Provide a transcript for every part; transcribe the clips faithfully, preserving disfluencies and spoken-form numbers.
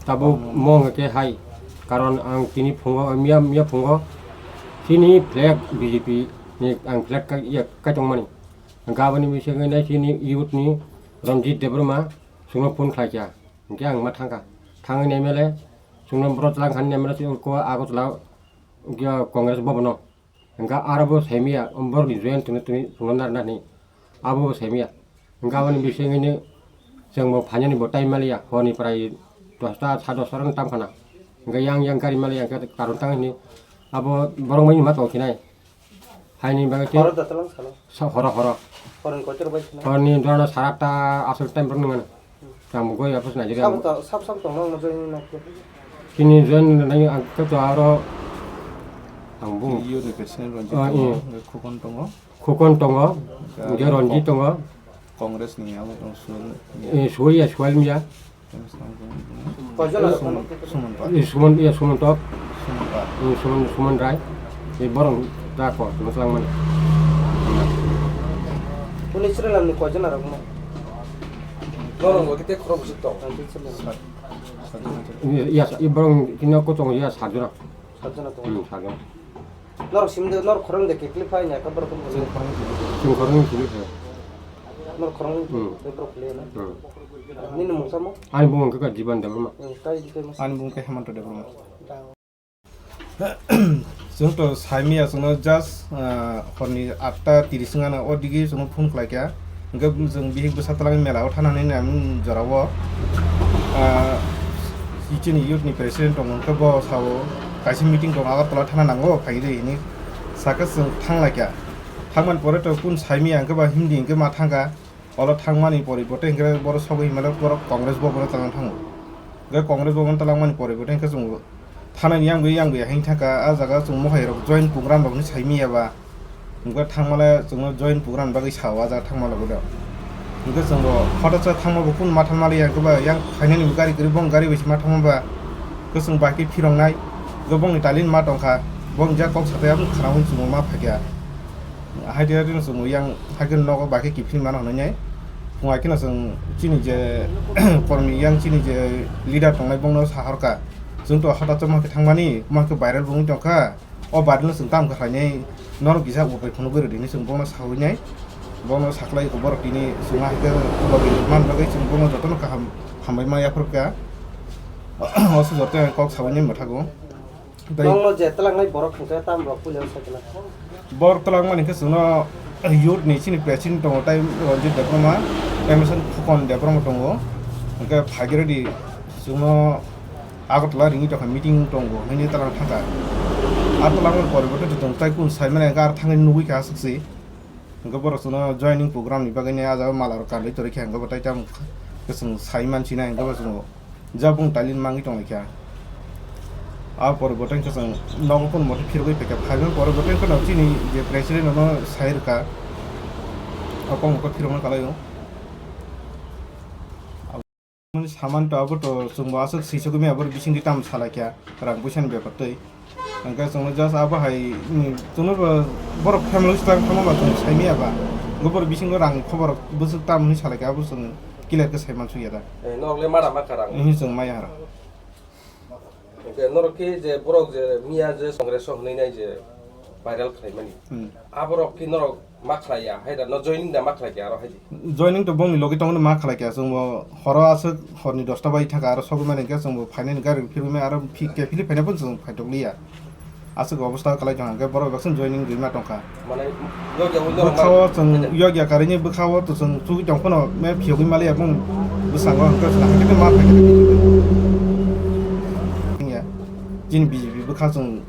Tabuk mo hwnkhe hai, karon ang tini phungo, miya, miya phungo chini flag B J P ni ang flag ka-, iya kaitongmani. Hwnkhe aboni bisingwi nai chini youth ni Ranjit Debbarma chwngno phone khlaikha. Hwnkhe ang ma thangkha. Thangwi naimale chwngno boro twlang khan naimale chwng ko Agartala Congress bhavan o. Hwnkhe aro bo saimaya, borokni join tongna tongwi phunukna narwkna hinwi abo bo saimaya. Hwnkhe aboni bisingwino chwngbo phainani bo time maliya, horni prai dosta, sa dosta rok tam khana. Hwnkhe yang yang gari maliya, hwnkhe karon tang hinwi abo borok bai ma tongkhinai. Haini bagwi tei Horo da talang salo. Sa horo horo. Horni kotor bai khna. Horni dorana sara ta aswk time rok nangmano. Tamo goi apus na jira. Sab to, sab sab tong nang mo join na. Kini join na nang ang to aro ang bung. Iyo ni president Ranjit Ah, tongo, iya. Nge Khokon tongo. Khokon tongo, Ga nge Ronji Kok-, tongo. Congress ni abo tong Suwal. Eh, Suwal ya, Suwal miya. Koi jona Sum-, Suman Pak. Eh, Suman, iya, Suman Tok. Suman Pak. Eh, Suman, Suman Rai. Eh, borong da ko, tong selang mana. Uni sri lam ni koi jona rok mo. Borong bo kete khorok busuk tong. Nanti sri lam. Sat, sat jona. Iya, iya, sa-, iya, borong kini ko tong, iya, sat jona. Sat jona tong. Hmm, sat jona. Nor sim de, nor khorang de kikli phai na, ka borok ko. Sing khorang sing. Sing khorang sing. Nor khorang Hmm. de borok le na. Hmm. Nini mung samo? Ani bung ke ka Jiban Debbarma. Hmm, tai di kai mas. Ani bung ke Hemanta Debbarma. Chwng to saimaya chwngno just, ah, horni atta tiris wngana o digi chwngno phone khlaikha. Hwnkhe chwng bihik bwsa twlangwi mela o thana hinwi nai jorao, ah, chini youth ni president tongo, hwnkhe bo sao kaisa meeting tongo Agartala thana nango phaidi hinwi sakhe chwng thanglaikha. Thangmani pore to kun saimaya hwnkhe ba Hindi hwnkhe ma thangkha. Olo thangmani poribote hwnkhe borok sogwi himlai borok Congress bo bono twlang thango. Hwnkhe Congress bo bono twlangmani poribote hwnkhe chwng thanani yang bai yang bai hing thangkha, ah jaga chwng mohai rok join program rok hinwi saimaya ba. Hwnkhe thangmale chwngno join program bagwi sao ah jaga thangmale bono. Hwnkhe chwngbo hototsa thangma bo kun ma thanmali yang khe ba yang phainani bo gari kwrwi bong gari bai se ma thangma ba. Hwnkhe chwng bai khe phiroknai. Hwnkhe bongni talin ma tongkha. Bong jak kok satai aboni khana hwn chwngbo ma phaikha. Haide haide no chwngbo yang haikhe nogo bai khe kiphilwi mano hwnwi nai. Phung hai kheno chwng chini je kormi yang chini je leader tongnai bongno sahorkha. Chwng to hota choma khe thangmani, ma khe viral bo wngwi tongkha. O viral no chwng tamo khe khlainai, norok kisa upai phunugwi rwdi hinwi chwng bono sawi nai. Bono saklai khe borok tini chwng haikhe ulo man bagwi chwng bono jotono kaham hambai ma yaphar kha. O se joto kok sawi nai mwthago. Tei Nongno je twlangnai borok hwnkhe tam rok puilao sai khna. Borok twlangmani khe chwngno youth ni chini president tongo, tei Ranjit Debbarma, M S N Khokon Debbarma tongo. Hwnkhe phaikhe ready chwngno Agartala ringwi tongkha, meeting tongo hinwi twlang thangkha. A twlangmani poribote chwng tei kun saimani hwnkhe ar thangwi nugwi kha aswk se. Hwnkhe borok chwngno joining program ni bagwi nai ah jaga mala rok kanwi torikha, hwnkhe bo tei tamo khe chwng sai mansinai, hwnkhe bo chwng jabung talin mangwi tonglaikha. A poribote hwnkhe chwng nogo kun mote phirogwi phaikha, phaimani poribote hwnkhe no chini je president no sai rwkha, o kokmokhe phirokno kalaio. Mani saman to abo to chwngbo aswk swisogwi maya, aboni bisingtwi tamo salaikha rang puisani bepar twi. Hwnkhe chwngno just abo hai, mm, chwngno bo borok family style tamo ba chwng saimaya ba. Hwnkhe borok bisingo rang khobor bwswk tamo hinwi salaikha abo chwng clear khe sai mansukya da. Eh, norok le mada makha rang? Ehe, chwng maya hara. Hwnkhe norok khe je borok je miya je Congress o hwnwi nai je viral khlaimani. Hmm. Aborok khe norok ma khlaiya, hai da no joining da ma khlaikha aro hai di. Joining to bongni logi tongno ma khlaikha, chwngbo horo aswk horni dosta bai thangkha aro sogwi mani hwnkhe chwngbo phainani gari phirwi mani aro phi-, kephilwi phaina phano chwng phaitok liya. Aswk obostha kwlai tongkha hwnkhe borok baksa joining rwima tongkha. Mane, yokya wngwi norok Bwkhao ma-, chwng yokya karwi ni bwkhao to chwng chugwi tong phano me phiyogwi maliya bong bwskango hwnkhe chwng hakhe ma phaikha. Chini B J P bwkha chwng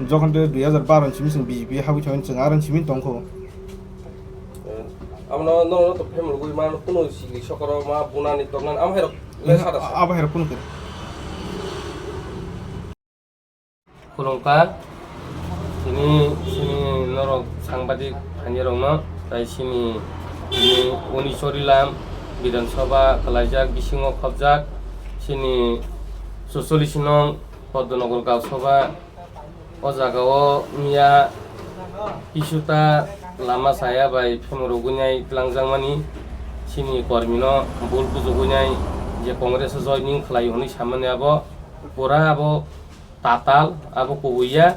jokhon tei dui hajar baro ni simi chwng B J P habwi thangwi chwng aro ni simi tongkho. Eh, abono nono to family gwi ma kuno sili sokoro ma bunani toknani am hai rok le sada sa. Abo hai rok kuno khe. Khulumkha, tini chini norok sangbadik phainirokno, tai chini, chini Unisorilam Bidhan Sabha kwlaijak bisingo khopjak, chini sucholish nong Padmanagar Gaon Sabha, o jagao miya kisuta lama saya bai phimorogwi nai twlangjakmani, chini kormino bul bujugwi nai Je Congress o joining khlai hwnwi samani abo pura abo tatal, abo kubui ya.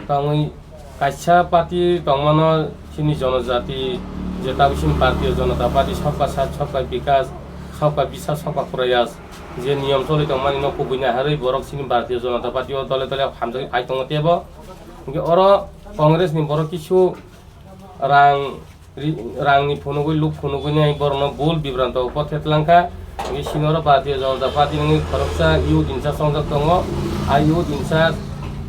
Tongwi kaisa party tongmano chini jonojati je tabuk chini Bharatiya Janata Party Sabka Saath, Sabka Vikas, Sabka Biswas, Sabka Prayas je niyom choli tongmani no kubui naharwi borok chini Bharatiya Janata Party o dole dole hamjagwi phai tongo tebo. Hwnkhe oro Congress ni borok kisu rang ri-, rangni phunugwi luk phunugwi nai borokno bul bibranto bothe tlangkha. Hwnkhe sini oro Bharatiya Janata Party ni khoroksa youth in charge tongjak tongo. A youth in charge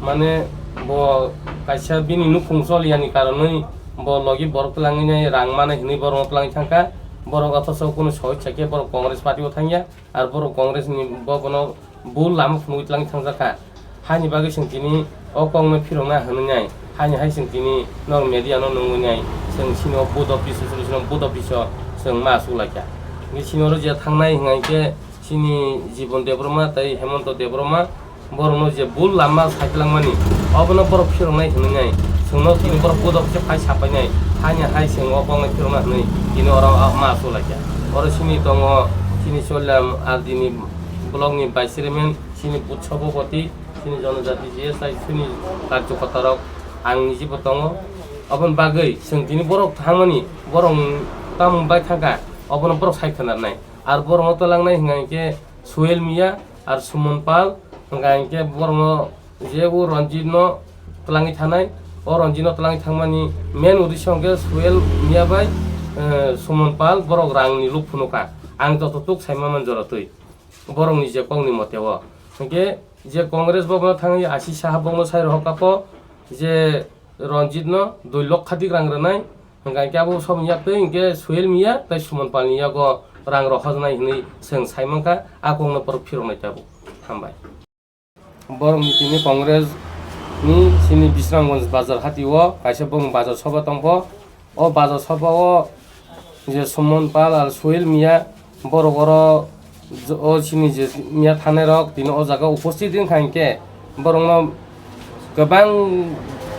mane bo kaisa bini nukhung chol yani karonwi bo logi borok tlangwi nai rang manai hwnwi borokno tlangwi thangkha. Borok othocho kunu sohit sakhe borok Congress party o thangya. Ar borok Congress ni bo bono bul lama phunugwi tlangwi thangjakha. Haini bagwi chwng tini o kokno phirokna hwnwi nai. Haini hai chwng tini norok media no nungwi nai. Chwng sini o board office o, chwng sini o board office o chwng ma achuk laikha. Hwnkhe sini oro je thangnai hwnka hinkhe chini Jibon Debbarma tei Hemonto Debbarma borokno je bul lama saitlangmani obono borok phiroknai hwnwi nai. Chwngno tini borok board office o phai sapainai. Haini hai chwng o kokno phirokna hwnwi tini oro ma achuk laikha. Oro sini tongo chini Chollam R D ni block ni vice chairman, chini booth sabhapati, chini jonojati G S I sini karjokorta rok ang nijibo tongo. Aboni bagwi chwng tini borok thangmani, borok tamung bai thangkha, obono borok sai khwnarnai. Ar borokno twlangnai hwnka hinkhe Suel Miya ar Suman Pal, hwnka hinkhe borokno je o Ranjit no twlangwi thanai, o Ranjit no twlangwi thangmani main uddesho hinkhe Suel Miya bai, eh, Suman Pal borok rangni luk phunukha. Ang joto tuk saima man jora twi. Borokni je kokni mote o. Hinkhe je Congress bo bono thangwi Ashish Saha bokno sai rohor kapo je Ranjit no dui lokha dik rang rwnai. Hinkhe abo somoni yak twi hinkhe Suel Miya tei Suman Pal ni yago rang rohornai hwnwi chwng sai mankha, a kokno borok phiroknai tabuk. Hambai. Borokni tini Congress ni sini Bisramganj bazar hati o kaisa bong bazar soba tongkho. O bazar soba o je Suman Pal ar Suel Miya borok oro o sini je Miya thanai rok tini o jaga uposthit wngkha hinkhe borokno kwbang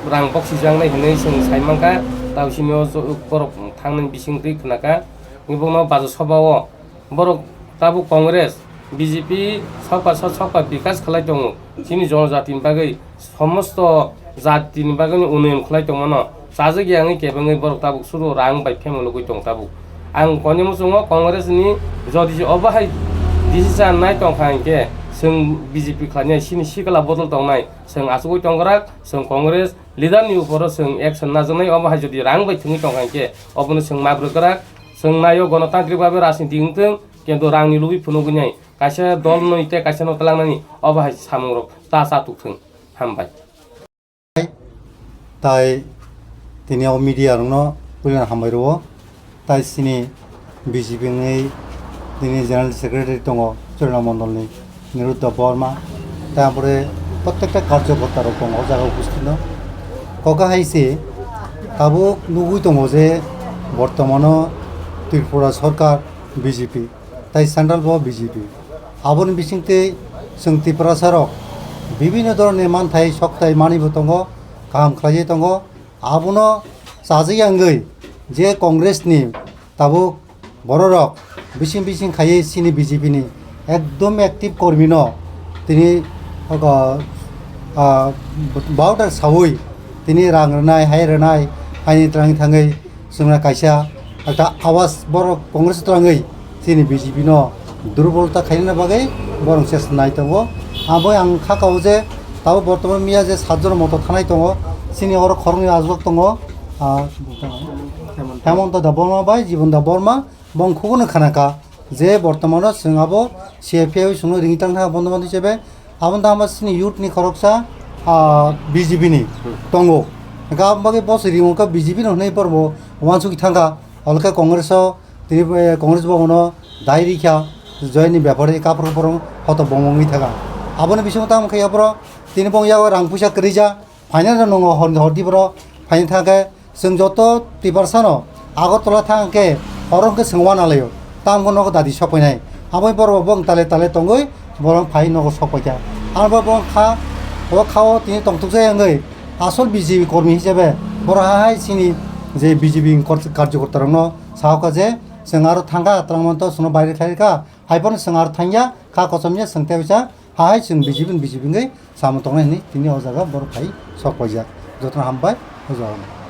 rang boksijaknai hinwi chwng sai mankha. Tamo sini o borok thangnani bisingtwi khnakha. Bongno bazar soba o borok tabuk Congress, B J P sokpa sa sokpa bikas khlai tongo. Chini jonojatini bagwi, somosto jatini bagwi unnoyon khlai tongmano chajak ya wngwi kebengwi borok tabuk suru rang bai phemulogwi tong tabuk. Ang koni muchungo Congress ni jodi je obo hai decision nai tongkha hinkhe chwng B J P khlainai sini sikla bodol tongnai chwng achugwi tongkrak chwng Congress leader ni uporo chwng action najaknai obo hai jodi rang bai thwngwi tongkha hinkhe obono chwng mabrwkrak. Chwng naio gonotantrik babe rajniti wngtwng, kintu rangni lobwi phunugwi nai kaisa dolnwi tei kaisa no twlangnani obo hai samungrok ta cha tukthwng. Hambai. Tai tini o media rokno puilano hambai rwo. Tai sini B J P ni tini General Secretary tongo Churila Mondolni. Niruddha Borma, tai ampore prottekta karjokorta rok tongo o jaga uposthit no. Kok hai se tabuk nugwi tongo je bortomano Tripura sorkar B J P tai central bo B J P. Aboni bisingtwi chwng Tiprasa rok bibinno dhoronni manthai sokthai manwi bo tongo, kaham khlaiwi tongo. Abono chajak ya wngwi je Congress ni tabuk bororok bising bising khaiwi chini B J P ni ekdom active kormi no tini, ah, ah, bautar sawi tini rang rwnai, hai rwnai, haini twlang thangwi chwngno kaisa ekta awas borok Congress twlangwi chini B J P no durbolta khainani bagwi borok chesta nai tongo. Abo ang kha kao je tabuk bortoman miya je satjon moto thanai tongo, chini oro khoroknwi ajwk tongo, ah, Hemanta Debbarma bai Jibon Debbarma, bong khugunu khana kha je bortomano chwng abo C I P I chwngno ringwi tang kha bondo bondo hisabe. Aboni tangma chini youth ni khoroksa, ah, B J P ni tongo. Hwnkhe aboni bagwi boso ringwi kha B J P no hwnwi borok bo uansukwi thang kha. Olo khe Congress o tini, eh, Congress bo bono dai rikha, join ni bepar khe kaphru borok hoto bongwi thang kha. Aboni bisingo tamo khe aphuru tini bong yago rang puisa kwrwija, phaina no nongo hor, hor di borok phaina thang khe. Chwng joto Tiprasano Agartala thang khe oro hwnkhe chwng uanalaio, tamo nogo dadi sok painai. Aboni borok bo tale tale tongwi borok phai nogo sok paikha. Abo borok kha, o khao tini tongthokjak wngwi asol B J P kormi hisabe borok hai chini je B J P ni kor-, karjokortarokno sahoka je chwng aro thangkha twlangmanto chwngno baire khlaikha. Haiphano chwng aro thangya, kha kochomya chwng tei usa, ha hai chwng B J P ni B J P wngwi samung tongnai hwnwi tini o jaga borok phai sok paijak. Jotono hambai, o jaga.